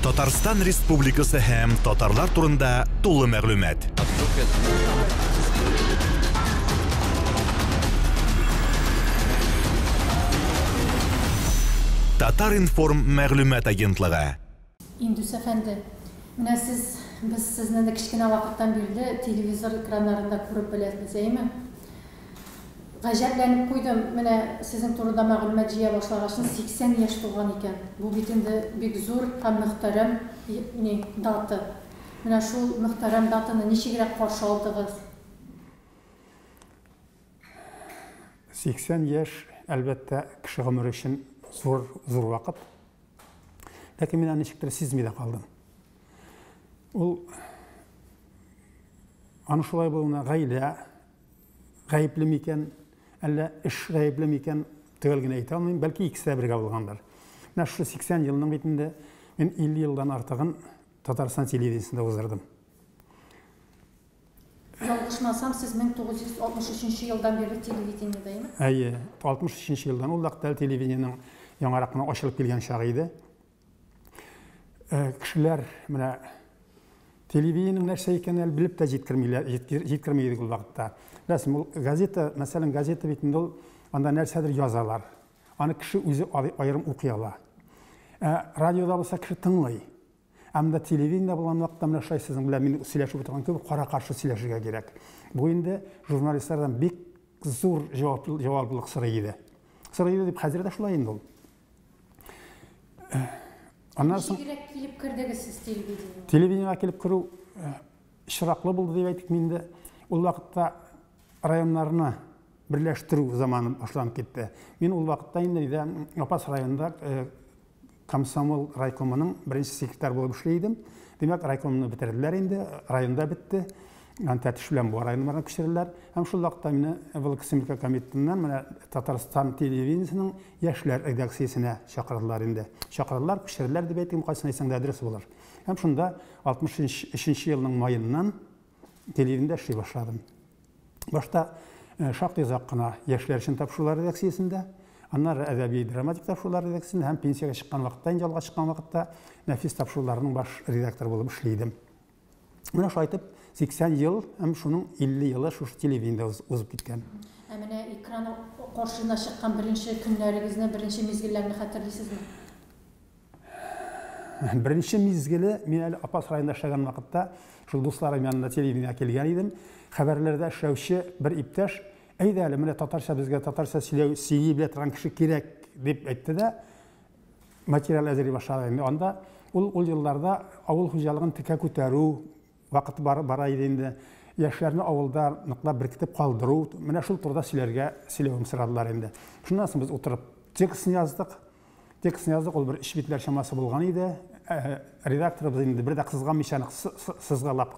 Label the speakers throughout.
Speaker 1: Татарстан Республикасы һәм татарлар турында тулы мәгълүмат. Татар-информ мәгълүмат агентлыгы.
Speaker 2: Индус әфәнде, менә сез, без сезне кечкенә вакыттан бирле телевизор экраннарында күреп беләбез, әйеме? Гаҗәпләнеп куйдым, менә сезнең турында мәгълүмат җыя башлагачын 80 яшь тулган икән. Бу бит инде бик зур һәм мөхтәрәм ни, дата. Менә шул мөхтәрәм датаны ничегрәк каршы алдыгыз?
Speaker 3: 80 яшь, әлбәттә, кеше гомере өчен зур, зур вакыт. Ләкин мин аны ничектер сизми дә калдым. Ул аны шулай булуына гаилә гаепле микән, әллә эш гаепле микән, төгәл генә әйтә алмыйм, бәлки икесе дә бергә булгандыр. Менә шушы 80 елның бит инде мин 50 елдан артыгын Татарстан телевидениесендә уздырдым.
Speaker 2: Ялгышмасам, сез 1963 елдан бирле телевидениедә, әйеме?
Speaker 3: Әйе, 63 елдан. Ул вакытта әле телевидениенең яңарак кына ачылып килгән чагы иде. Кешеләр менә телевидениенең нәрсә икәнен әле белеп тә җиткермиләр, җиткерми идек ул вакытта. Беләсең, ул газета, мәсәлән, газета бит инде ул анда нәрсәдер язалар. Аны кеше үзе аерым укый ала. Ә радиода булса кеше тыңлый. Ә монда телевидениедә булган вакытта менә шулай сезнең белән мин сөйләшеп утырган кебек кара-каршы сөйләшергә кирәк. Бу инде журналистлардан бик зур җаваплылык сорый иде. Сорый иде дип хәзер дә шулай инде ул.
Speaker 2: Аннан соң Ничегрәк килеп кердегез сез телевидениегә?
Speaker 3: Телевидениегә килеп керү очраклы булды дип әйтик инде. Ул вакытта районнарны берләштерү заманы башланып китте. Мин ул вакытта инде өйдә Апас районында комсомол райкомының беренче секретарь булып эшли идем. Димәк, райкомны бетерделәр инде, районда бетте. Аны Тәтеш белән Буа районнарына күчерделәр. Һәм шул вакытта мине Волокосемка комитетыннан менә Татарстан телевидениесенең яшьләр редакциясенә чакырдылар инде. Чакырдылар, күчерделәр дип әйтим, кайсын әйтсәң дә дөрес булыр. Һәм шунда 63 елның маеннан телевидениедә эшли башладым. Башта шактый озак кына яшьләр өчен тапшырулар редакциясендә, аннары әдәби драматик тапшырулар редакциясендә һәм пенсиягә чыккан вакытта, инде ялга чыккан вакытта нәфис тапшыруларның баш редакторы булып эшли идем. Менә шулай итеп 80 ел һәм шуның 50 елы шушы телевидениедә узып киткән.
Speaker 2: Ә менә экран каршына чыккан беренче көннәрегезне, беренче мизгелләрне хәтерлисезме?
Speaker 3: Беренче мизгеле, мин әле Апас районында эшләгән вакытта, шул дусларым янына телевидениегә килгән идем. Хәбәрләрдә эшләүче бер иптәш, әйдә әле, менә татарча безгә татарча сөйләү, сөйли белә торган кеше кирәк, дип әйтте дә, материал әзерли башлады. Инде анда ул ул елларда авыл хуҗалыгын текә күтәрү вакыты бар, бара иде инде. Яшьләрне авылда ныклап беркетеп калдыру, менә шул турыда сөйләргә сөйләвем сорадылар инде. Шуннан соң без утырып текстны яздык. Текстны яздык, ул бер өч битләр чамасы булган иде. Редакторыбыз инде бер дә кызганмыйча сызгалап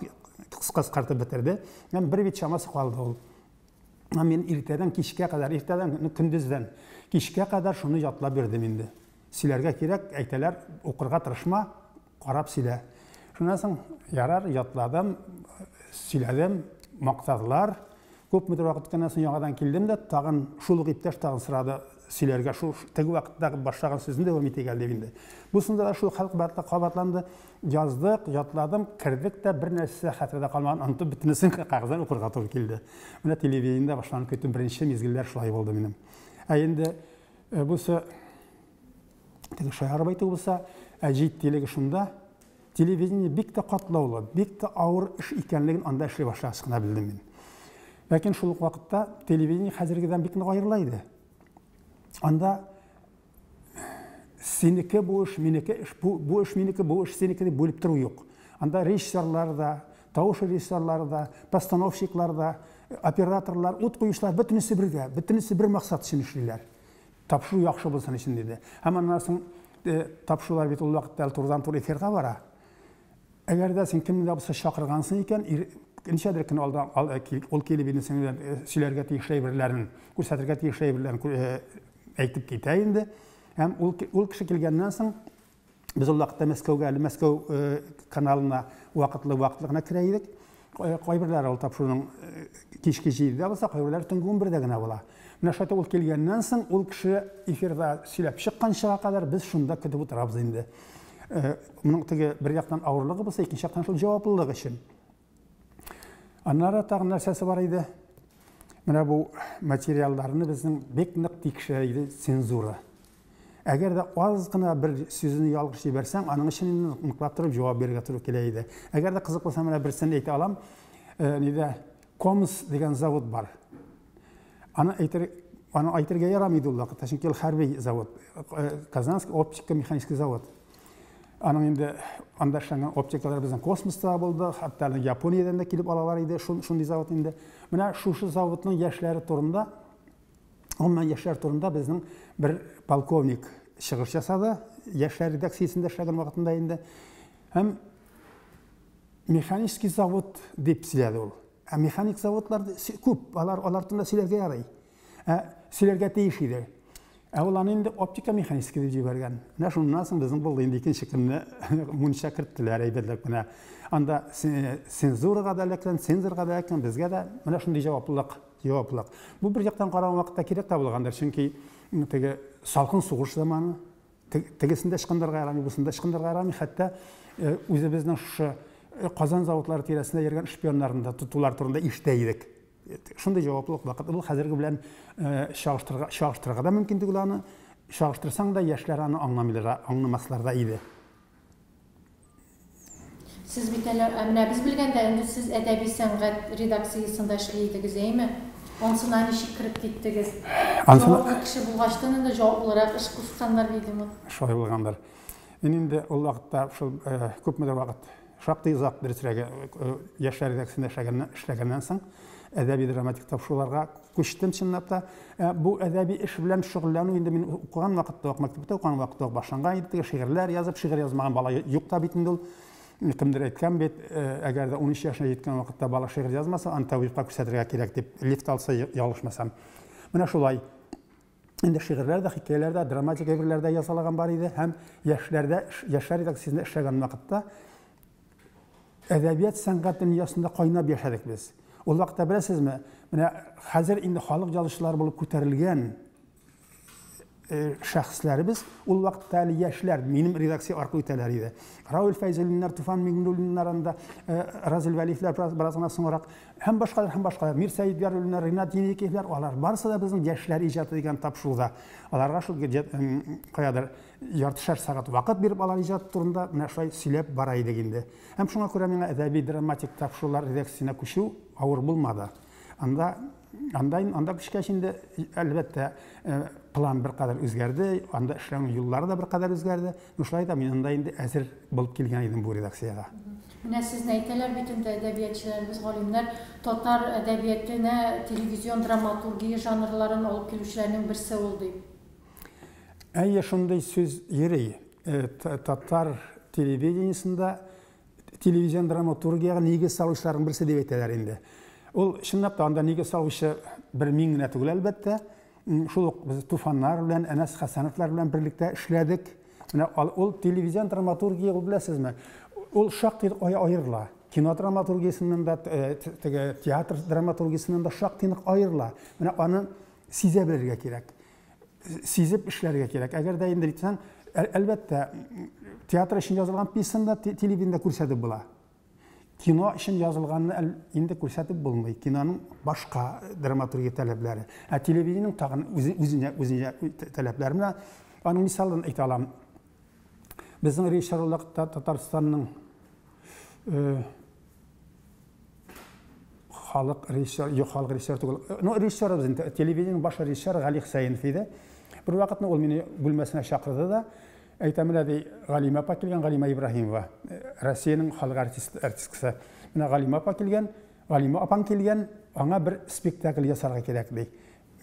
Speaker 3: кыскартып бетерде. Һәм бер бит чамасы калды ул. Һәм мин иртәдән кичкә кадәр, иртәдән, көндездән кичкә кадәр шуны ятлап йөрдем инде. Сөйләргә кирәк, әйтәләр, укырга тырышма, карап сөйлә. Шуннан соң, ярар, ятладым, сөйләдем, мактадылар. Күпмедер вакыт үткәннән соң яңадан килдем дә, тагын шул ук иптәш тагын сорады сөйләргә, шул теге вакыттагы башлаган сүзне дәвам итик әле дип инде. Бусында да шул хәл кабатланды. Яздык, ятладым, кердек тә, бер нәрсә хәтердә калмаган, онытып бөтенесен кәгазьдән укырга туры килде. Менә телевидениедә башланып китү беренче мизгелләр шулай булды минем. Ә инде бусы теге шаярып әйтү булса, ә җитдилеге шунда, телевидение бик тә катлаулы, бик тә авыр эш икәнлеген анда эшли башлагач кына белдем мин. Ләкин шул ук вакытта телевидение хәзергедән бик нык аерыла иде. Анда синеке бу эш, минеке эш, бу, бу эш минеке, бу эш синеке дип бүлеп тору юк. Анда режиссерлар да, тавыш режиссерлары да, постановщиклар да, операторлар, ут куючылар бөтенесе бергә, бөтенесе бер максат өчен эшлиләр. Тапшыру яхшы булсын өчен диде. Һәм аннан соң тапшырулар бит ул вакытта әле турыдан-туры эфирга бара. Әгәр дә син кемне дә булса чакыргансың икән, ничәдер көн алдан ул килеп инде синең белән сөйләргә тиешле әйберләрен, күрсәтергә тиешле әйберләрен әйтеп китә инде. Һәм ул, ул кеше килгәннән соң без ул вакытта Мәскәүгә әле Мәскәү каналына вакытлы-вакытлы гына керә идек. Кайберләре ул тапшыруның кичке 7-дә булса, кайберләре төнге 11-дә генә була. Менә шулай ул килгәннән соң, ул кеше эфирда сөйләп чыкканчыга кадәр без шунда көтеп утырабыз инде. Моның теге бер яктан авырлыгы булса, икенче яктан шул җаваплылык өчен. Аннары тагын нәрсәсе бар иде? Менә бу материалларны безнең бик нык тикшерә иде цензура. Әгәр дә аз гына бер сүзне ялгыш җибәрсәң, аның өчен инде ныклап торып җавап бирергә туры килә иде. Әгәр дә кызык булса, менә берсен әйтә алам. Нидә Комс дигән завод бар. Аны әйтер, аны әйтергә ярамый иде ул вакытта, чөнки ул хәрби завод. Казанский оптико-механический завод. Аның инде анда эшләнгән оптикалар безнең космоста булды, хәтта Япониядән дә килеп алалар иде, шундый завод инде. Менә шушы заводның яшьләре турында, гомумән яшьләр турында безнең бер полковник чыгыш ясады, яшьләр редакциясендә эшләгән вакытында инде. Һәм механический завод дип сөйләде ул. Ә механик заводлар күп, алар турында сөйләргә ярый. Ә сөйләргә тиеш иде. Ә ул аны инде оптика механический дип җибәргән. Менә шуннан соң безнең булды инде икенче көнне мунча керттеләр әйбәтләп кенә. Анда цензурага да эләккән, цензорга да эләккән, безгә дә менә шундый җаваплылык, җаваплылык. Бу бер яктан караган вакытта кирәк тә булгандыр, чөнки теге салкын сугыш заманы, тегесен дә ычкындырырга ярамый, бусын да ычкындырырга ярамый, хәтта үзебезнең шушы Казан заводлары тирәсендә йөргән шпионнарны да тотулар турында ишетә идек. Шундый җаваплылык вакыт. Ул хәзерге белән чагыштырырга да мөмкин түгел аны. Чагыштырсаң да яшьләр аны аңламыйлар, аңламаслар да иде.
Speaker 2: Сез бит әле, ә менә без белгәндә инде сез әдәби сәнгать редакциясендә эшли идегез, әйме? Ансына ничек кереп киттегез? Җаваплы кеше булгачтан инде җаваплырак эш кушканнар, видимо.
Speaker 3: Шулай булгандыр. Мин инде ул вакытта шул күпмедер вакыт, шактый озак, дөресрәге, яшьләр редакциясендә эшләгәннән соң, әдәби драматик тапшыруларга күчтем чынлап та. Бу әдәби эш белән шөгыльләнү инде мин укыган вакытта ук, мәктәптә укыган вакытта ук башланган иде. Теге шигырьләр язып, шигырь язмаган бала юк та бит инде ул. Кемдер әйткән бит, әгәр дә 13 яшенә җиткән вакытта бала шигырь язмаса, аны табибка күрсәтергә кирәк дип, лифт алса ялгышмасам. Менә шулай. Инде шигырьләр дә, хикәяләр дә, драматик әйберләр дә язалаган бар иде һәм яшьләрдә, яшьләр редакциясендә эшләгән вакытта әдәбият сәнгать дөньясында кайнап яшәдек без. Ул вакытта беләсезме, менә хәзер инде халык язучылары булып күтәрелгән шәхесләребез ул вакытта әле яшьләр, минем редакция аркылы үтәләр иде. Равил Фәйзуллиннар, Туфан Миңнуллиннар анда, Разил Вәлиевләр бераз гына соңрак, һәм башкалар, һәм башкалар, Мирсәет Яруллиннар, Ринат Еникеевләр, алар барысы да безнең яшьләр иҗаты дигән тапшыруда. Аларга шул каядыр яртышар сәгать вакыт биреп алар иҗат турында менә шулай сөйләп бара идек инде. Һәм шуңа күрә миңа әдәби драматик тапшырулар редакциясенә күчү авыр булмады. Анда күчкәч инде, әлбәттә, план беркадәр үзгәрде, анда эшләүнең юллары да беркадәр үзгәрде. Но шулай да мин анда инде әзер булып килгән идем бу редакциягә.
Speaker 2: Менә сезне әйтәләр бит инде әдәбиятчыләребез, галимнәр, татар әдәбиятына телевизион драматургия жанрларын алып килүчеләрнең берсе ул дип.
Speaker 3: Әйе, шундый сүз йөри. Татар телевидениесендә телевизион драматургиягә нигез салучыларның берсе дип әйтәләр инде. Ул чынлап та анда нигез салучы бер мин генә түгел, әлбәттә. Шул ук без Туфаннар белән, Әнәс Хәсәновлар белән берлектә эшләдек. Менә ул телевизион драматургия, ул беләсезме? Ул шактый аерыла. Кино драматургиясеннән дә, теге театр драматургиясеннән дә шактый нык аерыла. Менә аны сизә белергә кирәк. Сизеп эшләргә кирәк. Әгәр дә инде әйтсәң, әлбәттә, театр өчен язылган пьесаны да телевидениедә күрсәтеп була. Кино өчен язылганны инде күрсәтеп булмый. Киноның башка драматургия таләпләре. Ә телевидениенең тагын үзенә таләпләре. Менә аның мисалын әйтә алам. Безнең режиссерлыкта Татарстанның халык режиссер, юк, халык режиссер түгел. Ну, режиссерыбыз инде, телевидениенең баш режиссеры Гали Хөсәенов иде. Бер вакытны ул мине бүлмәсенә чакырды да, әйтә, менә ди, Галимә апа килгән, Галимә Ибраһимова, Россиянең халык артисткасы. Менә Галимә апа килгән, Галимә апаң килгән, аңа бер спектакль ясарга кирәк ди.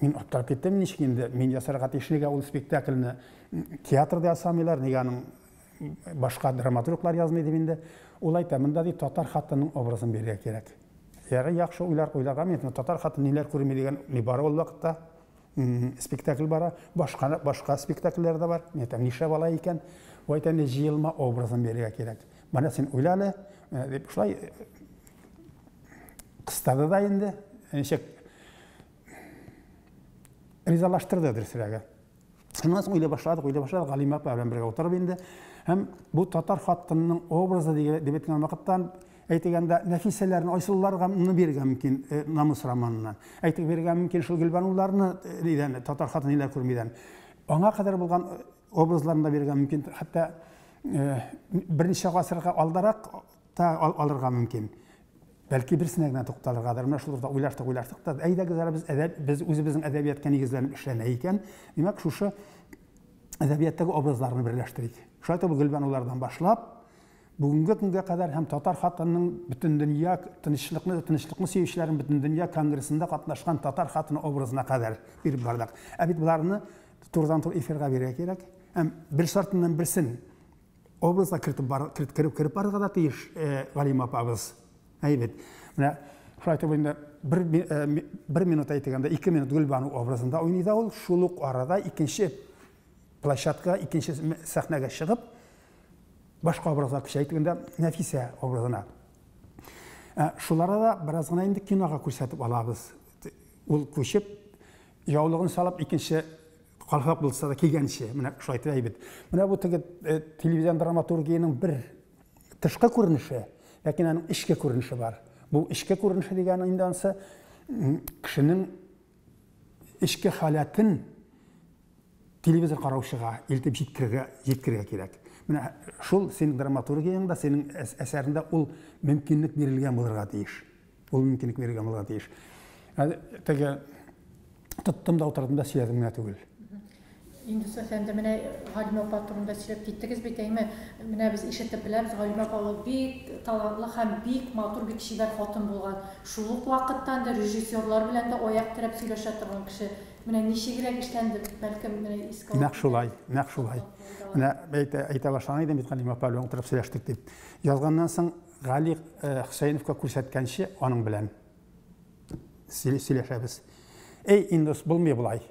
Speaker 3: Мин аптырап киттем, ничек инде мин ясарга тиеш, нигә ул спектакльне театрда ясамыйлар, нигә аның башка драматурглар язмый дип инде. Ул әйтә, монда ди татар хатынының образын бирергә кирәк. Ягъни яхшы уйлар уйларга мин татар хатын ниләр күрми дигән ни бар ул вакытта. Спектакль бара, башка спектакльләр дә бар. Мин әйтәм, нишләп алай икән? Ул әйтә, инде җыелма образын бирергә кирәк. Менә син уйла әле, дип шулай кыстады да инде, ничек ризалаштырды дөресрәге. Шуннан соң уйлый башладык, уйлый башладык, Галимә апа белән бергә утырып инде. Һәм бу татар хатынының образы дип әйткән вакыттан әйтегәндә Нәфисәләрне, Айсылларга бирергә мөмкин Намус романыннан. Әйтеп бирергә мөмкин шул Гөлбануларны нидән, татар хатыны ниләр күрмидән. Аңа кадәр булган образларны да бирергә мөмкин. Хәтта берничә гасырга алдарак та алырга мөмкин. Бәлки берсенә генә тукталыргадыр. Менә шул турыда уйлаштык, уйлаштык та. Әйдәгез әле без үзебезнең әдәбиятка нигезләнеп эшләнә икән. Димәк, шушы әдәбияттагы образларны берләштерик. Шулай итеп Гөлбанулардан башлап, бүгенге көнгә кадәр һәм татар хатынының бөтендөнья тынычлыкны сөючеләрнең бөтендөнья конгрессында катнашкан татар хатыны образына кадәр биреп бардык. Ә бит боларны турыдан-туры эфирга бирергә кирәк. Һәм бер сортыннан берсен образга кертеп бар, кереп барырга да тиеш Галимә апабыз. Әйбәт. Менә шулай итеп инде бер минут әйтегәндә, 2 минут Гөлбану образында уйный да ул, шул ук арада икенче площадка, икенче сәхнәгә чыгып, башка образга күчә, әйтегәндә Нәфисә образына. Шул арада бераз гына инде кинога күрсәтеп алабыз. Ул күчеп, яулыгын салып, икенче калфак булса да кигәнче, менә шулай итеп әйбәт. Менә бу теге телевизион драматургиянең бер тышкы күренеше, ләкин аның эчке күренеше бар. Бу эчке күренеше дигән инде ансы кешенең эчке халәтен телевизор караучыга илтеп җиткерергә кирәк. Менә шул синең драматургияңдә, синең әсәреңдә ул мөмкинлек бирелгән булырга тиеш. Ул мөмкинлек бирелгән булырга тиеш. Теге тоттым да утырдым да сөйләдем генә түгел.
Speaker 2: Индус әфәнде, менә Галимә апа турында сөйләп киттегез бит, әйме? Менә без ишетеп беләбез, Галимә апа ул бик талантлы һәм бик матур, бик чибәр хатын булган. Шул ук вакыттан да режиссерлар белән дә аяк терәп сөйләшә торган кеше. Менә ничегрәк эшләнде, бәлкем менә искә алып.
Speaker 3: Нәкъ шулай, нәкъ шулай. Менә әйтә башлаган идем бит Галимә апа белән утырып сөйләштек дип. Язганнан соң Гали Хөсәеновка күрсәткәнче аның белән сөйләшәбез. Эй, Индус, булмый болай.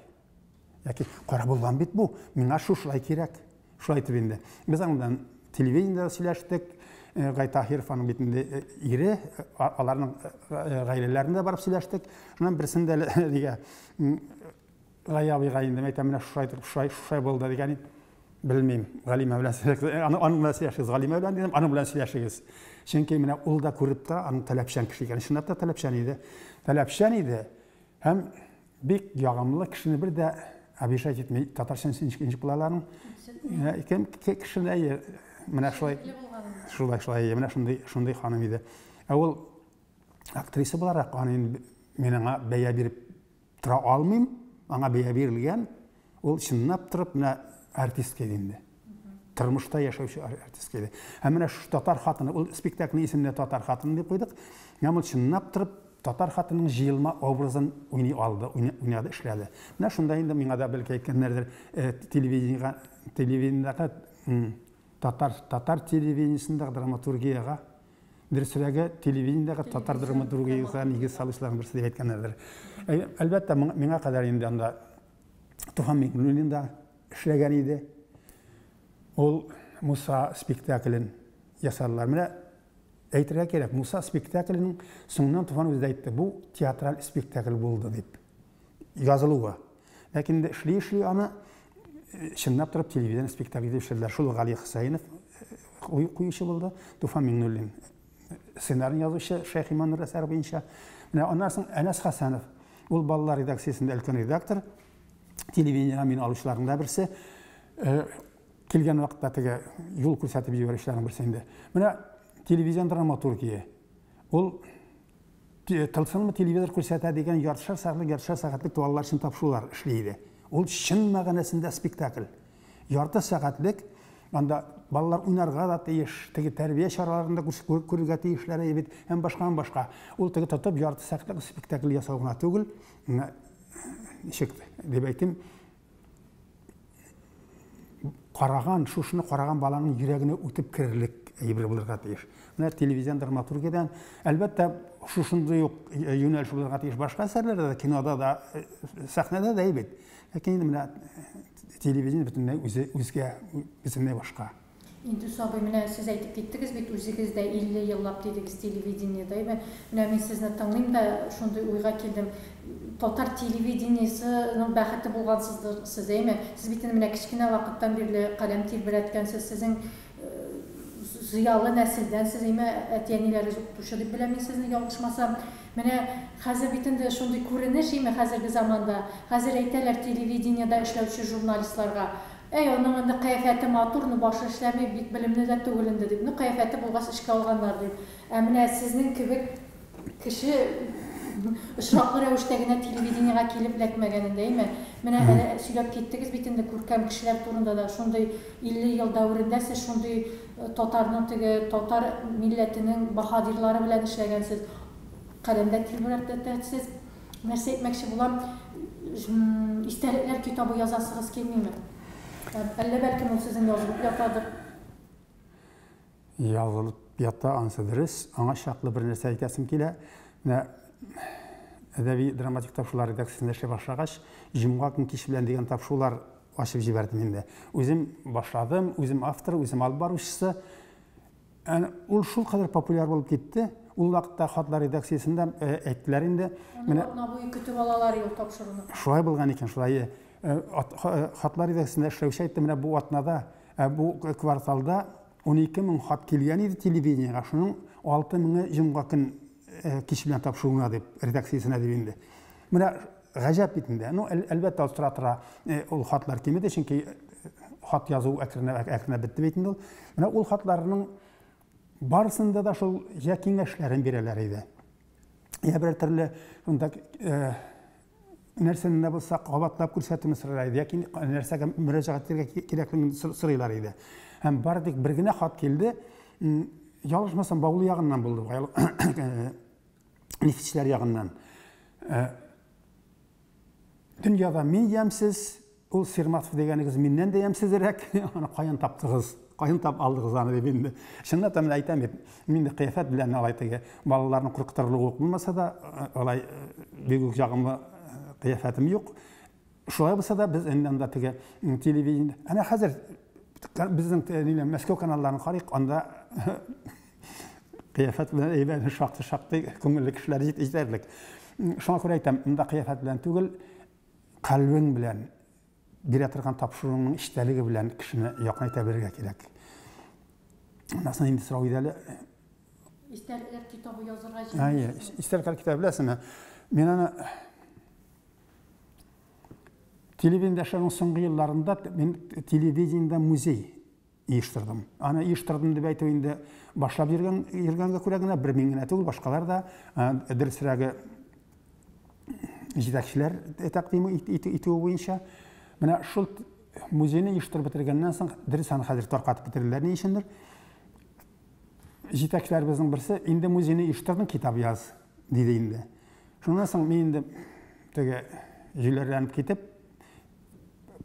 Speaker 3: Яки кара булган бит бу, миңа шушылай кирәк. Шулай итеп инде. Без аның белән телевидениедә сөйләштек. Гай Таһиров аның бит инде ире, аларның гаиләләрендә барып сөйләштек. Шуннан берсендә дигә Гай абыйга инде әйтәм, менә шулай торып, шулай, шулай булды дигән. Белмим, Галимә белән сөйләшегез. Аның белән сөйләшегез, Галимә белән дидем, аның белән сөйләшегез. Чөнки менә ул да күреп тора, аның таләпчән кеше икән. Чынлап та таләпчән иде. Таләпчән иде. Һәм бик ягымлы кешене бер дә обижать итми. Татарча ничек була аларның? Кем кешене әйе, менә шулай. Шулай, шулай, менә шундый, шундый ханым иде. Ә ул актриса буларак, аны мин аңа бәя биреп тора алмыйм, аңа бәя бирелгән. Ул чынлап торып менә артистка иде инде. Тормышта яшәүче артистка иде. Һәм менә шушы татар хатыны, ул спектакльнең исемен дә Татар хатыны дип куйдык. Һәм ул чынлап торып татар хатынының җыелма образын уйный алды, уйнады, эшләде. Менә шунда инде миңа да бәлки әйткәннәрдер, телевидениега, телевидениедәге татар, татар телевидениесендәге драматургиягә, дөресрәге, телевидениедәге татар драматургиясенә нигез салучыларның берсе дип әйткәннәрдер. Әлбәттә, миңа кадәр инде анда Туфан Миңнуллин да эшләгән иде. Ул Муса спектаклен ясадылар. Менә әйтергә кирәк, Муса спектакленең соңыннан Туфан үзе дә әйтте, бу театраль спектакль булды дип. Язылуы. Ләкин инде эшли-эшли аны чынлап торып телевидение спектакль дип эшләделәр. Шул Гали Хөсәенов куючы булды, Туфан Миңнуллин сценарий язучы Шәйхи Маннур әсәре буенча. Менә аннан соң Әнәс Хәсәнов, ул балалар редакциясендә өлкән редактор, телевидениега мин алучыларның да берсе. Килгән вакытта теге юл күрсәтеп җибәрүчеләрнең берсе инде. Менә телевизион драматургия. Ул тылсымлы телевизор күрсәтә дигән яртышар сәгатьлек, яртышар сәгатьлек туаллар өчен тапшырулар эшли иде. Ул чын мәгънәсендә спектакль. Ярты сәгатьлек, анда балалар уйнарга да тиеш, теге тәрбия чараларын да күрергә тиешләр бит, һәм башка, һәм башка. Ул теге тотып ярты сәгатьлек спектакль ясау гына түгел, ничек дип әйтим, караган, шушыны караган баланың йөрәгенә үтеп керерлек әйбер булырга тиеш. Менә телевизион драматургиядән, әлбәттә, шушындый ук юнәлеш булырга тиеш башка әсәрләрдә дә, кинода да, сәхнәдә дә бит. Ләкин инде менә телевидение бөтенләй үзе үзгә, бөтенләй башка.
Speaker 2: Индус абый, менә сез әйтеп киттегез бит, үзегез дә 50 еллап дидегез телевидениедә. Менә мин сезне тыңлыйм да шундый уйга килдем. Татар телевидениесының бәхете булгансыздыр сез, әйме? Сез бит инде менә кечкенә вакыттан бирле каләм тирбәткәнсез. Сезнең зыялы нәселдән сез, әйме, әти-әниләрегез укытучы дип беләм мин сезне, ялгышмасам. Менә хәзер бит инде шундый күренеш, әйме, хәзерге заманда. Хәзер әйтәләр телевидениедә эшләүче журналистларга, Әй, аның инде кыяфәте матур, ну башы эшләми, бик белемле дә түгел инде, дип. Ну, кыяфәте булгач эшкә алганнар, дип. Ә менә сезнең кебек кеше очраклы рәвештә генә телевидениегә килеп эләкмәгән инде, әйме? Менә әле сөйләп киттегез бит инде күркәм кешеләр турында да. Шундый 50 ел дәверендә сез шундый татарның теге татар милләтенең баһадирлары белән эшләгәнсез. Каләмдә тилмерәтәсез. Нәрсә әйтмәкче булам, истәлекләр китабы язасыгыз килмиме? Әллә бәлкем ул сезнең язылып ятадыр?
Speaker 3: Язылып ята, анысы дөрес. Аңа чаклы бер нәрсә әйтәсем килә. Менә әдәби драматик тапшырулар редакциясендә эшли башлагач, җомга көн кич белән дигән тапшырулар ачып җибәрдем инде. Үзем башладым, үзем автор, үзем алып баручысы. Әнә ул шулкадәр популяр булып китте. Ул вакытта хатлар редакциясендә әйттеләр инде.
Speaker 2: Менә атна буе көтеп алалар ул тапшыруны.
Speaker 3: Шулай булган икән, шулай. Хатлар редакциясендә эшләүче әйтте, менә бу атнада, бу кварталда 12 мең хат килгән иде телевидениегә. Шуның 6 меңе җомга көн кич белән тапшыруына дип, редакциясенә дип инде. Менә гаҗәп бит инде. Ну, әлбәттә, ул тора-тора ул хатлар кимеде, чөнки хат язу әкренләп әкренләп бетте бит инде ул. Менә ул хатларның барысында да шул я киңәшләрен бирәләр иде. Я бер төрле шунда нәрсәне дә булса кабатлап күрсәтүне сорыйлар иде, яки нәрсәгә мөрәҗәгать итәргә кирәклеген сорыйлар иде. Һәм бары тик бер генә хат килде. Ялгышмасам, Баулы ягыннан булды. Нефтьчеләр ягыннан. Дөньяда мин ямьсез, ул Сирматов дигәнегез миннән дә ямьсезрәк, аны каян таптыгыз? Каян тап алдыгыз аны дип инде. Чынлап та менә әйтәм бит, мин дә кыяфәт белән алай теге балаларны куркытырлык ук булмаса да, алай бик үк ягымлы кыяфәтем юк. Шулай булса да без инде анда теге телевидение. Әнә хәзер безнең Мәскәү каналларын карыйк, анда кыяфәт белән әйбәт шактый шактый күңелле кешеләр җитәрлек. Шуңа күрә әйтәм, монда кыяфәт белән түгел, кальбең белән бирә торган тапшыруның эчтәлеге белән кешене якынайта белергә кирәк. Аннан соң инде сорау иде әле.
Speaker 2: Истәлекләр китабы язырга җыенасызмы?
Speaker 3: Әйе, истәлекләр китабы беләсеңме? Мин аны телевидениедә эшләүнең соңгы елларында мин телевидениедә музей оештырдым. Аны оештырдым дип әйтү инде башлап йөргән йөргәнгә күрә генә бер мин генә түгел, башкалар да дөресрәге җитәкчеләр тәкъдим итүе буенча. Менә шул музейны оештырып бетергәннән соң, дөрес аны хәзер таркатып бетерделәр ни өчендер. Җитәкчеләребезнең берсе, инде музейны оештырдың, китап яз, диде инде. Шуннан соң мин инде теге җүләрләнеп китеп,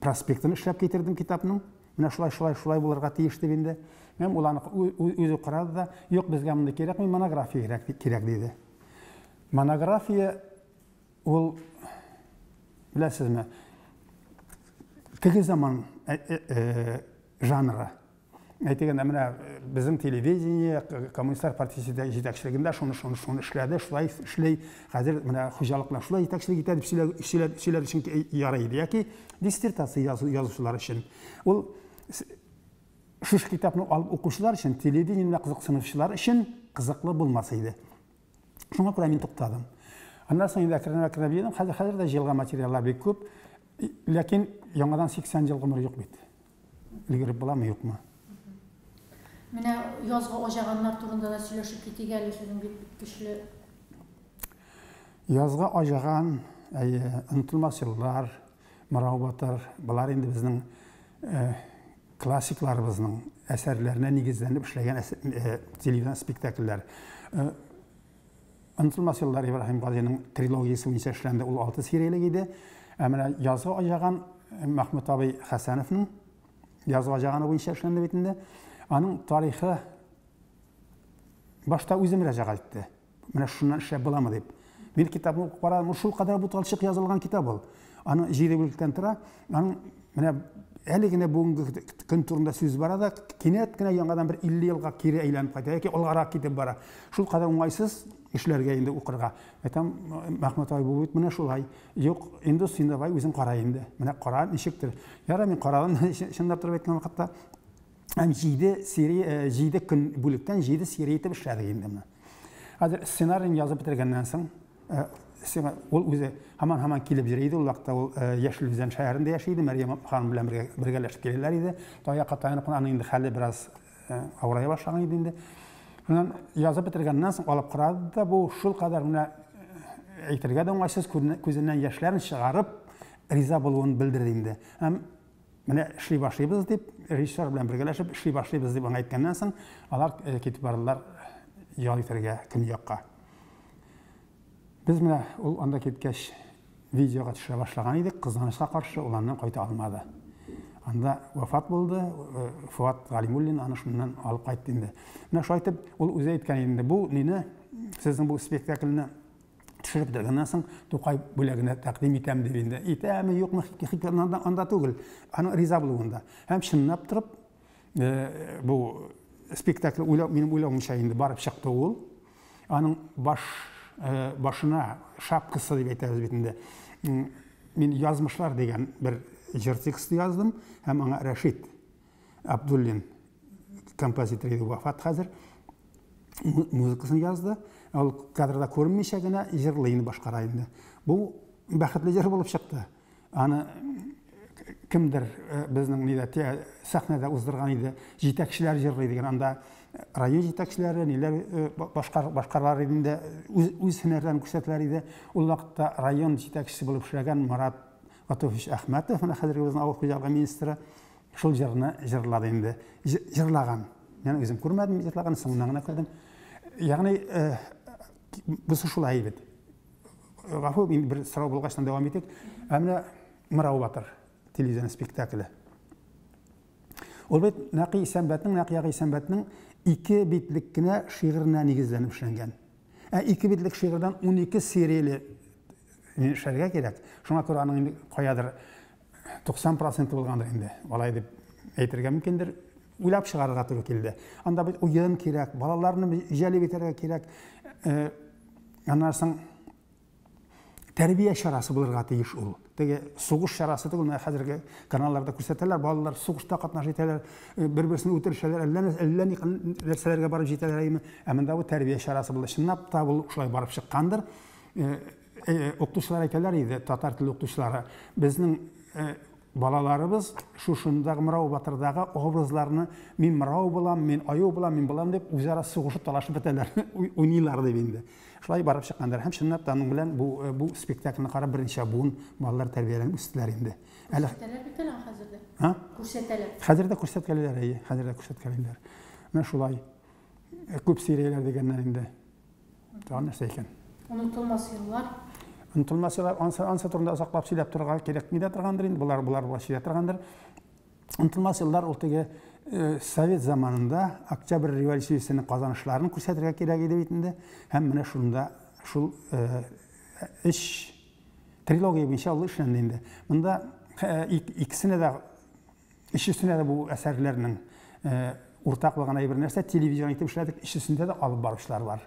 Speaker 3: проспектын эшләп китердем китапның. Менә шулай, шулай, шулай булырга тиеш дип инде. Һәм ул аны үзе карады да, юк, безгә мондый кирәкми, монография кирәк, кирәк диде. Монография ул, беләсезме, теге заман жанры. Әйтик инде, менә безнең телевидение, коммунистлар партиясе җитәкчелегендә шуны, шуны, шуны эшләде, шулай эшли, хәзер менә хуҗалык белән шулай җитәкчелек итә дип сөйләр, сөйләр өчен ярый иде. Яки диссертация язучылар өчен. Ул шушы китапны алып укучылар өчен, телевидение белән кызыксынучылар өчен кызыклы булмас иде. Шуңа күрә мин туктадым. Аннан соң инде әкренләп әкренләп җыйдым. Хәзер, хәзер дә җыелган материаллар бик күп. Ләкин яңадан 80 ел гомер юк бит. Өлгереп буламы, юкмы?
Speaker 2: Менә язгы аҗаганнар турында да сөйләшеп китик әле, сезнең бит көчле.
Speaker 3: Язгы аҗаган, әйе, онытылмас еллар, Мырау батыр, болар инде безнең классикларыбызның әсәрләренә нигезләнеп эшләгән телевизион спектакльләр. Онытылмас еллар Ибраһим Газиның трилогиясе буенча эшләнде, ул 6 сериялек иде. Ә менә Язгы аҗаган Мәхмүт абый Хәсәновның Язгы аҗаганы буенча эшләнде бит инде. Аның тарихы башта үзе мөрәҗәгать итте. Менә шуннан эшләп буламы дип. Мин китапны укып карадым, ул шулкадәр буталчык язылган китап ул. Аның 7 бүлектән тора. Аның менә әле генә бүгенге көн турында сүз бара да, кинәт кенә яңадан бер 50 елга кире әйләнеп кайта яки алгарак китеп бара. Шулкадәр уңайсыз эшләргә инде укырга. Әйтәм, Мәхмүт абый, бу бит менә шулай. Юк, инде син давай үзең кара инде. Менә кара ничектер. Ярар, мин карадым, чынлап торып әйткән вакытта. Һәм 7 серия, 7 көн бүлектән 7 серия итеп эшләдек инде моны. Хәзер сценарийны язып бетергәннән соң, ул үзе һаман-һаман килеп йөри иде. Ул вакытта ул Яшел Үзән шәһәрендә яши иде. Мәрьям ханым белән бергә бергәләшеп киләләр иде. Таякка таянып кына аның инде хәле бераз авырая башлаган иде инде. Шуннан язып бетергәннән соң алып карады да бу шул кадәр менә әйтергә дә уңайсыз, күзеннән яшьләрен чыгарып риза булуын белдерде инде. Һәм менә эшли башлыйбыз дип, режиссер белән бергәләшеп эшли башлыйбыз дип аңа әйткәннән соң, алар китеп бардылар ял итәргә көньякка. Без менә ул анда киткәч видеога төшерә башлаган идек, кызганычка каршы ул аннан кайта алмады. Анда вафат булды, Фуат Галимуллин аны шуннан алып кайтты инде. Менә шулай итеп, ул үзе әйткән инде, бу мине, сезнең бу спектакльне төшереп бетергәннән соң Тукай бүләгенә тәкъдим итәм дип инде. Итәме, юкмы, анда, анда түгел. Аның риза булуында. Һәм чынлап торып, бу спектакль уйлау, минем уйлавымча инде барып чыкты ул. Аның баш башына шапкасы дип әйтәбез бит инде. Мин Язмышлар дигән бер җыр тексты яздым һәм аңа Рәшит Абдуллин композитор иде, вафат хәзер. Музыкасын язды. Ул кадрда күренмичә генә җырлый инде, башкара инде. Бу бәхетле җыр булып чыкты. Аны кемдер безнең нидә сәхнәдә уздырган иде. Җитәкчеләр җырлый дигән. Анда район җитәкчеләре, ниләр башкар башкаралар иде инде, үз, үз һөнәрләрен күрсәтәләр иде. Ул вакытта район җитәкчесе булып эшләгән Марат Гатуфович Әхмәтов, менә хәзерге безнең авыл хуҗалыгы министры, шул җырны җырлады инде. Җырлаган. Мин үзем күрмәдем җырлаган, соңыннан гына күрдем. Ягъни, бусы шулай бит. Гафу, мин бер сорау булгачтан дәвам итик. Ә менә Мырау батыр телевизион спектакле. Ул бит Нәкый Исәнбәтнең, Нәкый ага Исәнбәтнең ике битлек кенә шигыренә нигезләнеп эшләнгән. Ә ике битлек шигырьдән 12 серияле эшләргә кирәк. Шуңа күрә аның инде каядыр 90 проценты булгандыр инде. Алай дип әйтергә мөмкиндер. Уйлап чыгарырга туры килде. Анда бит уен кирәк, балаларны җәлеп итәргә кирәк. Аннан соң тәрбия чарасы булырга тиеш ул. Теге сугыш чарасы түгел, менә хәзерге каналларда күрсәтәләр, балалар сугышта катнаш итәләр, бер-берсен үтерешәләр, әллә әллә ни нәрсәләргә барып җитәләр әйме. Ә монда бу тәрбия чарасы булды. Чынлап та ул шулай барып чыккандыр. Укытучылар әйтәләр иде, татар теле укытучылары, безнең балаларыбыз шушындагы Мырау батырдагы образларны мин Мырау булам, мин Аю булам, мин булам дип үзара сугышып талашып бетәләр, уйныйлар дип инде. Шулай барып чыккандар. Һәм чынлап та аның белән бу бу спектакльне карап берничә буын балалар тәрбияләнеп үстеләр инде.
Speaker 2: Әле күрсәтәләр бит әле хәзер дә.
Speaker 3: А?
Speaker 2: Күрсәтәләр.
Speaker 3: Хәзер дә күрсәткәлиләр, әйе, хәзер дә күрсәткәлиләр. Менә шулай. Күп серияләр дигәннәр инде. Тагын нәрсә икән?
Speaker 2: Онытылмас еллар.
Speaker 3: Онытылмас еллар, ансы, ансы турында озаклап сөйләп торырга кирәкми дә торгандыр инде, болар, болар болай сөйләп торгандыр. Онытылмас еллар ул теге совет заманында Октябрь революциясенең казанышларын күрсәтергә кирәк иде бит инде. Һәм менә шунда шул өч трилогия буенча ул эшләнде инде. Монда икесенә дә, өчесенә дә бу әсәрләрнең уртак булган әйбер нәрсә, телевизион итеп эшләдек, өчесендә дә алып баручылар бар.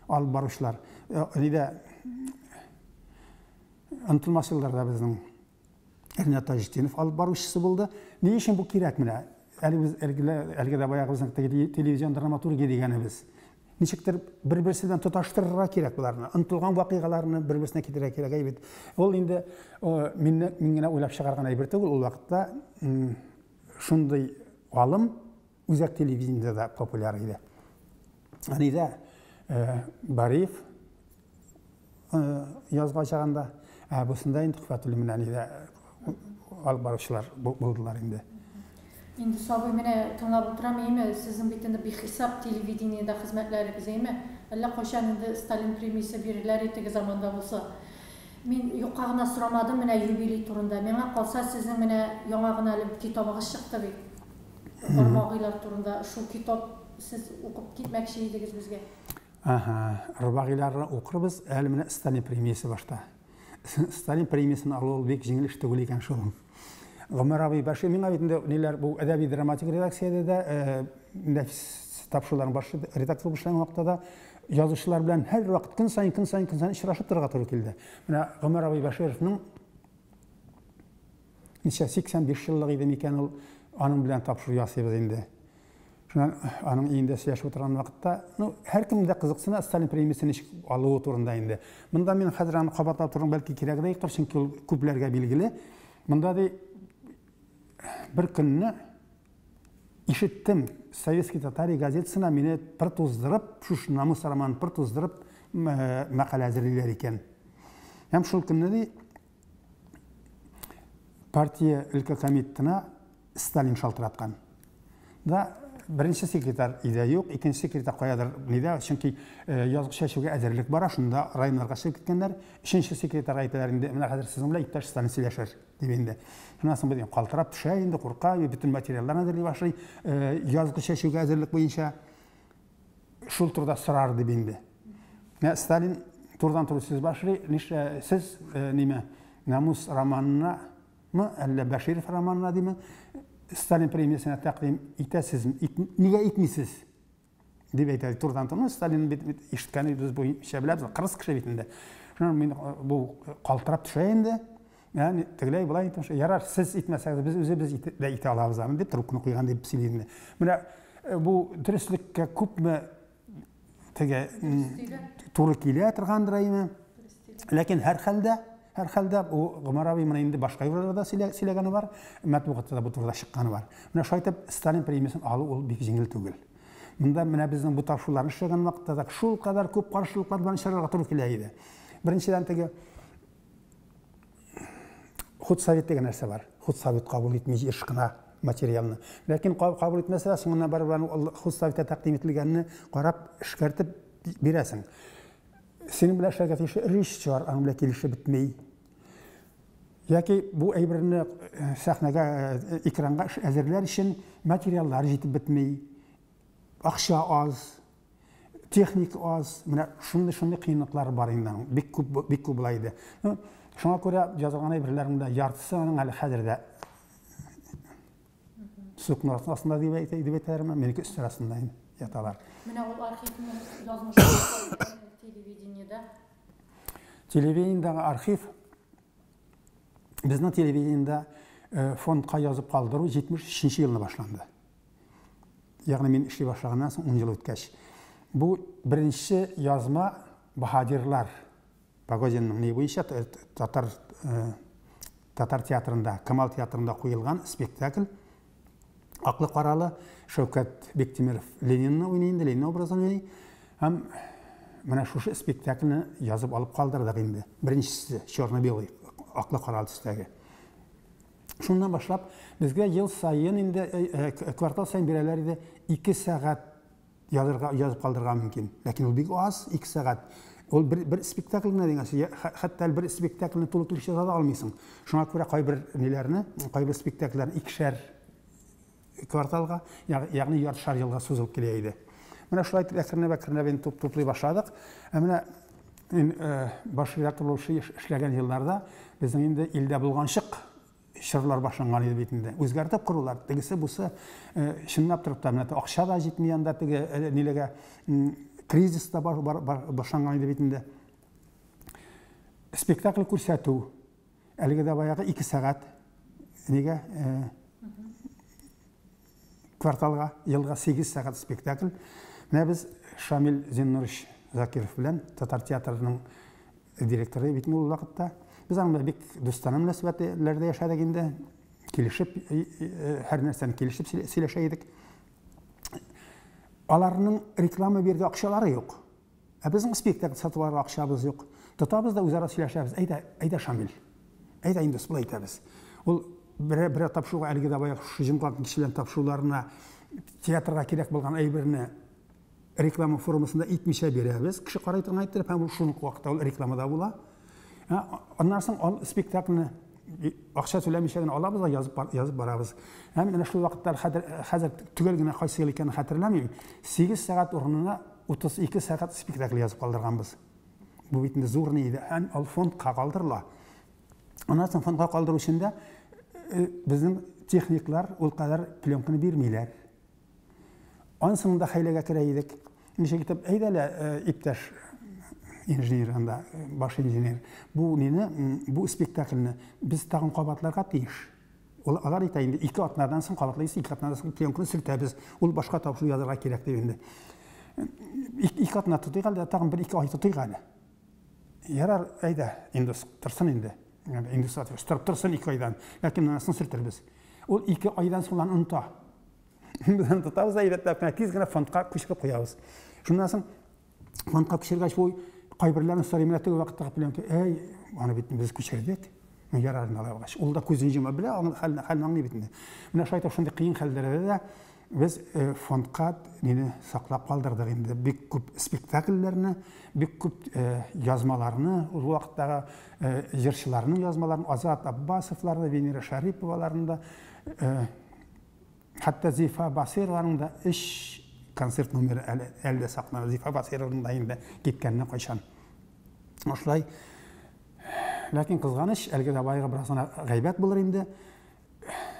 Speaker 3: Алып баручылар. Нидә онытылмас елларда безнең Ринат Таҗетдинов алып баручысы булды. Ни өчен бу кирәк менә? Әле без әлеге дә баягы безнең телевизион драматургия дигәнебез. Ничектер бер-берсе белән тоташтырырга кирәк боларны. Онытылган вакыйгаларны бер-берсенә китерергә кирәк әйбит. Ул инде мин мин генә уйлап чыгарган әйбер түгел, ул вакытта шундый алым үзәк телевидениедә дә популяр иде. Әнидә Бариев язга чагында, ә бусында инде Төхфәтуллин белән әнидә алып баручылар булдылар инде.
Speaker 2: Инде сабый менә тыңлап утырам, әйме, сезнең бит инде бихисап телевидениедә хезмәтләрегез, әйме? Әллә кайчан инде Сталин премиясе бирерләр иде теге заманда булса. Мин юкка гына сорамадым менә юбилей турында. Миңа калса, сезнең менә яңа гына әле китабыгыз чыкты бит. Рабагыйлар турында. Шул китап сез укып китмәкче идегез безгә.
Speaker 3: Ага, Рабагыйларны укырбыз. Әле менә Сталин премиясе башта. Сталин премиясен алу ул бик җиңел эш түгел икән шул. Гомәр абый Бәшир миңа бит инде ниләр бу әдәби драматик редакциядә дә, нәфис тапшыруларның баш редакторы булып эшләгән вакытта да язучылар белән һәрвакыт көн саен, көн саен, көн саен очрашып торырга туры килде. Менә Гомәр абый Бәшировның ничә 85 еллык иде микән ул Аның белән тапшыру ясыйбыз инде. Шуннан аның өендә сөйләшеп утырган вакытта, ну, һәркем дә кызыксына Сталин премиясен ничек алуы турында инде. Монда мин хәзер аны кабатлап торуның бәлки кирәге дә юктыр, чөнки ул күпләргә билгеле. Монда ди бер көнне ишеттем, Советский Татария газетасына мине пыр туздырып, шушы Намус романын пыр туздырып мәкалә әзерлиләр икән. Һәм шул көнне ди партия өлкә комитетына Сталин шалтыраткан. Да, беренче секретарь өйдә юк, икенче секретарь каядыр нидә, чөнки язгы чәчүгә әзерлек бара, шунда районнарга чыгып киткәннәр. Өченче секретарь әйтәләр инде, менә хәзер сезнең белән иптәш Сталин сөйләшер, дип инде. Шуннан соң без калтырап төшә инде, курка, бөтен материалларны әзерли башлый, язгы чәчүгә әзерлек буенча шул турыда сорар дип инде. Менә Сталин турыдан-туры сүз башлый, нишлә сез ниме, Намус романына мы, әллә Бәширов романына диме, Сталин премиясенә тәкъдим итәсезме, нигә итмисез? Дип әйтә турыдан туры. Сталин бит ишеткән без буенча беләбез, кырыс кеше бит инде. Шуннан мин бу калтырап төшә инде. Ягъни тегеләй болай итеп, ярар, сез итмәсәгез, без үзебез дә итә алабыз аны дип трубканы куйган дип сөйли инде. Менә бу дөреслеккә күпме теге туры килә торгандыр әйме. Ләкин һәрхәлдә, һәрхәлдә бу Гомәр абый моны инде башка юлларда да сөйләгәне бар, матбугатта да бу турыда чыкканы бар. Менә шулай итеп Сталин премиясен алу ул бик җиңел түгел. Монда менә безнең бу тапшыруларны эшләгән вакытта да шулкадәр күп каршылыклар белән очрарга туры килә иде. Беренчедән теге худсовет дигән нәрсә бар. Худсовет кабул итми еш кына материалны. Ләкин кабул итмәсә дә, соңыннан барыбер аны худсоветта тәкъдим ителгәнне карап, эшкәртеп бирәсең. Синең белән эшләргә тиешле режиссер аның белән килешеп бетми. Яки бу әйберне сәхнәгә, экранга әзерләр өчен материаллар җитеп бетми. Акча аз, техника аз. Менә шундый-шундый кыенлыклар бар инде аның. Бик күп, бик күп була иде. Ну, шуңа күрә язылган әйберләрнең дә яртысы аның әле хәзер дә сукно астында дип әйтә, дип әйтәләрме? Минеке өстәл астында инде яталар.
Speaker 2: Менә ул архивның язмышы телевидениедә.
Speaker 3: Телевидениедәге архив безнең телевидениедә фондка язып калдыру 73 елны башланды. Ягъни мин эшли башлаганнан соң 10 ел үткәч. Бу беренче язма Баһадирлар Погодинның ни буенча татар татар театрында, Камал театрында куелган спектакль. Аклы-каралы Шәүкәт Биктимиров Ленинны уйный инде, Ленин образын уйный. Һәм менә шушы спектакльне язып алып калдырдык инде. Беренчесе черно-белый, аклы-каралы төстәге. Шуннан башлап безгә ел саен инде квартал саен бирәләр иде 2 сәгать язырга, язып калдырырга мөмкин. Ләкин ул бик аз, 2 сәгать. Ул бер, бер спектакль генә дигән сүз. Хәтта бер спектакльне тулы килеш яза да алмыйсың. Шуңа күрә кайбер ниләрне, кайбер спектакльләрне икешәр кварталга, ягъни яртышар елга сузылып килә иде. Менә шулай итеп әкренләп әкренләп инде туп туплый башладык. Ә менә мин баш редактор булып эшләгән елларда безнең инде илдә булганчык чорлар башланган иде бит инде. Үзгәртеп корулар, тегесе бусы чынлап торып та менә акча да җитми анда теге ниләргә, кризис та башланган иде бит инде. Спектакль күрсәтү әлеге дә баягы 2 сәгать нигә кварталга, елга 8 сәгать спектакль. Менә без Шамил Зиннурович Закиров белән татар театрының директоры бит ул вакытта. Без аның белән бик дустанә мөнәсәбәтләрдә яшәдек инде. Килешеп, һәр нәрсәне килешеп сөйләшә идек. Аларның реклама бирергә акчалары юк. Ә безнең спектакль сатып алырга акчабыз юк. Тотабыз да үзара сөйләшәбез. Әйдә, әйдә, Шамил. Әйдә, инде болай итәбез. Ул берәр берәр тапшыруга әлеге дә баягы шушы җомга кичелән тапшыруларына театрга кирәк булган әйберне реклама формасында итмичә бирәбез. Кеше карый торган иттереп, һәм ул шул ук вакытта ул рекламада була. Аннан соң ал спектакльне акча түләмичә генә алабыз да язып, язып барабыз. Һәм менә шул вакытта хәзер, хәзер төгәл генә кайсы ел икәнен хәтерләмим. 8 сәгать урынына 32 сәгать спектакль язып калдырганбыз. Бу бит инде зур ни иде. Һәм ул фондка калдырыла. Аннан соң фондка калдыру өчен дә безнең техниклар ул кадәр пленканы бирмиләр. Ансын да хәйләгә керә идек. Ничек итеп, әйдә әле, иптәш инженер анда, баш инженер, бу нине, бу спектакльне без тагын кабатларга тиеш. Ул алар әйтә инде, 2 атнадан соң кабатлыйсыз, 2 атнадан соң пленканы сөртәбез. Ул башка тапшыру язарга кирәк дип инде. 2 атна тотыйк әле, тагын 1-2 ай тотыйк әле. Ярар, әйдә, Индус торсын инде. Индус торып торсын 2 айдан. Ләкин анысын сөртербез. Ул 2 айдан соң аны оныта. Без аны тотабыз да әйбәтләп кенә тиз генә фондка күчереп куябыз. Шуннан соң фондка күчергәч, бу кайберләрен сорыйм, менә теге вакыттагы пленка, әй, аны бит без күчердек. Ярар, инде алай булгач. Ул да күзен йома белә, аның хәлен, хәлен аңлый бит инде. Менә шулай итеп шундый кыен хәлләрдә дә без фондка мине саклап калдырдык инде. Бик күп спектакльләрне, бик күп язмаларны, ул вакыттагы җырчыларның язмаларын, Азат Аббасовларны, Венера Шәриповаларны да, хәтта Зифа Басыйрованың да 3 концерт номеры әле дә саклана. Зифа Басыйрованың да инде киткәненә кайчан. Шулай. Ләкин кызганыч, әлеге дә баягы бераз гына гайбәт булыр инде.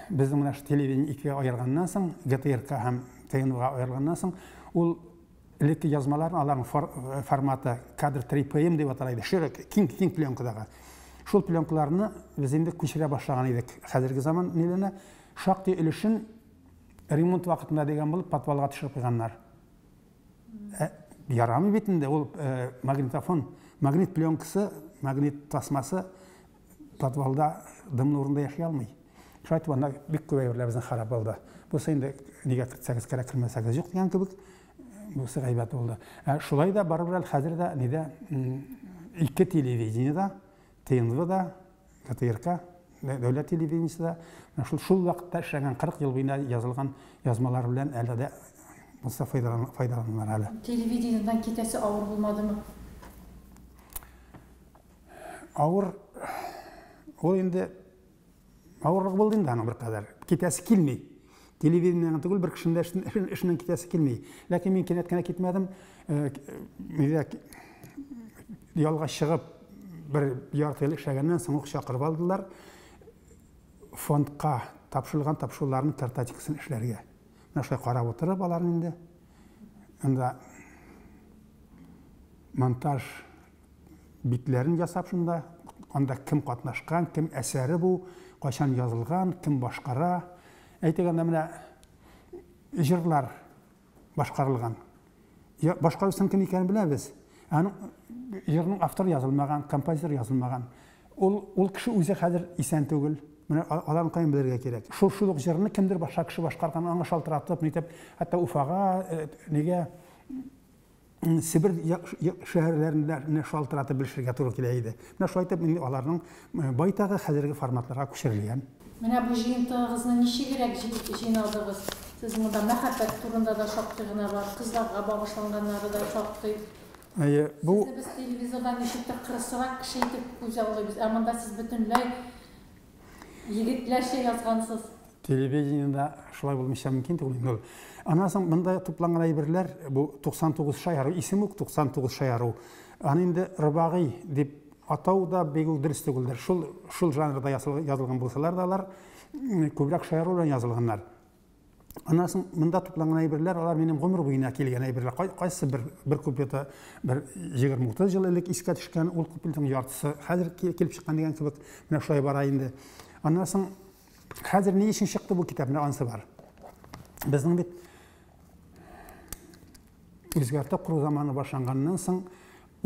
Speaker 3: Безнең менә телевидение икегә аерганнан соң, ГТРК һәм ТНВга аерылганнан соң, ул элекке язмаларны, аларның форматы кадр 3 ПМ дип атала иде, широк, киң, киң пленкадагы. Шул пленкаларны без инде күчерә башлаган идек. Хәзерге заман ниләренә шактый өлешен ремонт вакытында дигән булып подвалга төшереп куйганнар. Ярамый бит инде ул магнитофон, магнит пленкасы, магнит тасмасы подвалда дымлы урында яши алмый. Шулай итеп, анда бик күп әйберләр безнең харап булды. Бусы инде нигә кертсәгез кирәк, кермәсәгез юк дигән кебек, бусы гайбәт булды. Шулай да барыбер әле хәзер дә нидә, ике телевидениедә, ТНВда, ГТРК, дәүләт телевидениесендә, менә шул вакытта эшләгән 40 ел буена язылган язмалар белән әле дә булса файдаланалар әле.
Speaker 2: Телевидениедән китәсе авыр булмадымы?
Speaker 3: Авыр, ул инде авырлык булды инде аның беркадәр. Китәсе килми. Телевидениедән түгел, бер кешенең дә эшеннән китәсе килми. Ләкин мин кинәт кенә китмәдем. Нидә ялга чыгып бер ярты ел эшләгәннән соң ук чакырып алдылар. Фондка тапшырылган тапшыруларның картотекасын эшләргә. Менә шулай карап утырып аларны инде. Анда монтаж битләрен ясап шунда, анда кем катнашкан, кем әсәре бу, кайчан язылган, кем башкара. Әйтик, анда менә җырлар башкарылган. Башкаручының кем икәнен беләбез. Аның җырның авторы язылмаган, композитор язылмаган. Ул кеше үзе хәзер исән түгел. Менә аларны каян белергә кирәк? Шул ук җырны кемдер башка кеше башкарган, аңа шалтыратып, нитеп, хәтта Уфага, нигә Себер шәһәрләрендә шалтыратып белешергә туры килә иде. Менә шулай итеп инде аларның байтагы хәзерге форматларга күчерелгән.
Speaker 2: Менә бу җыентыгыгызны ничегрәк җыйнадыгыз? Сез монда мәхәббәт турында да шактый гына бар, кызларга багышланганнары да шактый.
Speaker 3: Әйе, бу
Speaker 2: Сезне без телевизордан ничектер кырысрак кеше итеп күз аллыйбыз, ә монда сез бөтенләй егетләрчә язгансыз.
Speaker 3: Телевидениедә шулай булмыйча мөмкин түгел инде ул. Аннан соң монда тупланган әйберләр, бу 99 шаяру, исеме үк 99 шаяру. Аны инде рыбагый дип атау да бик үк дөрес түгелдер. Шул жанрда язылган булсалар да алар күбрәк шаяру белән язылганнар. Аннан соң монда тупланган әйберләр, алар минем гомер буена килгән әйберләр. Кайсы бер куплеты бер егерме-утыз ел элек искә төшкән, ул куплетның яртысы хәзер килеп чыккан дигән кебек, менә шулай бара инде. Аннан соң хәзер ни өчен чыкты бу китап, менә анысы бар. Безнең бит үзгәртеп кору заманы башланганнан соң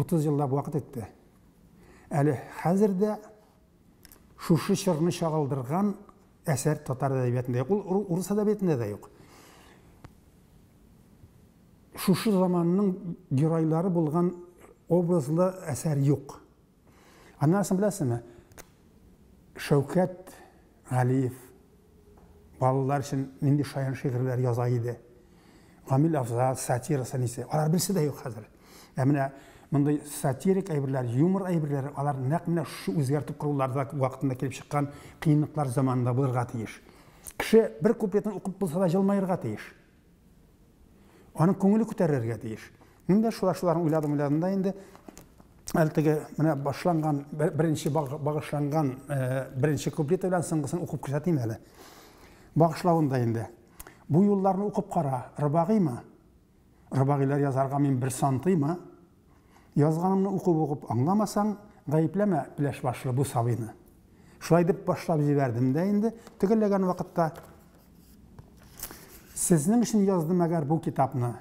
Speaker 3: 30 еллап вакыт үтте. Әле хәзер дә шушы чорны чагылдырган әсәр татар әдәбиятында юк, ул урыс әдәбиятында да юк. Шушы заманның геройлары булган образлы әсәр юк. Аннан соң беләсезме, Шәүкәт Галиев балалар өчен нинди шаян шигырьләр яза иде. Гамил Афзал сатирасы нисе, алар берсе дә юк хәзер. Ә менә мондый сатирик әйберләр, юмор әйберләре, алар нәкъ менә шушы үзгәртеп коруларда вакытында килеп чыккан кыенлыклар заманында булырга тиеш. Кеше бер куплетын укып булса да җылмаерга тиеш. Аның күңеле күтәрелергә тиеш. Мин дә шуларны уйладым, уйладым да инде. Әле теге менә башланган, беренче багышланган беренче куплеты белән соңгысын укып күрсәтим әле. Багышлавын да инде. Бу юлларны укып кара, рыбагыймы? Рыбагыйлар язарга мин бер сантыймы? Язганымны укып-укып аңламасаң, гаепләмә пеләш башлы бу сабыйны. Шулай дип башлап җибәрдем дә инде, төгәлләгән вакытта Сезнең өчен яздым әгәр бу китапны.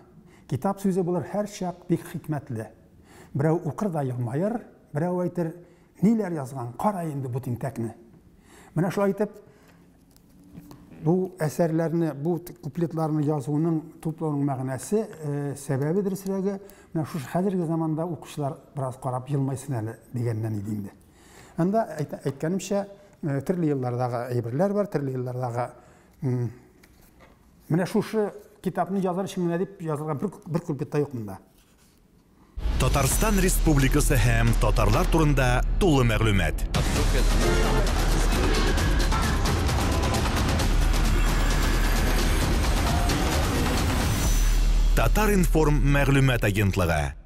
Speaker 3: Китап сүзе булыр һәрчак бик хикмәтле. Берәү укыр да елмаер, берәү әйтер, ниләр язган, кара инде бу тинтәкне. Менә шулай итеп, бу әсәрләрне, бу куплетларны язуның, туплауның мәгънәсе, сәбәбе дөресрәге, менә шушы хәзерге заманда укучылар бераз карап елмайсын әле дигәннән иде инде. Анда әйткәнемчә, төрле еллардагы әйберләр бар, төрле еллардагы менә шушы китапны язар өчен генә дип язылган бер куплет та юк монда.
Speaker 1: Татарстан Республикасы һәм татарлар турында тулы мәгълүмат. Татар-информ мәгълүмат агентлыгы.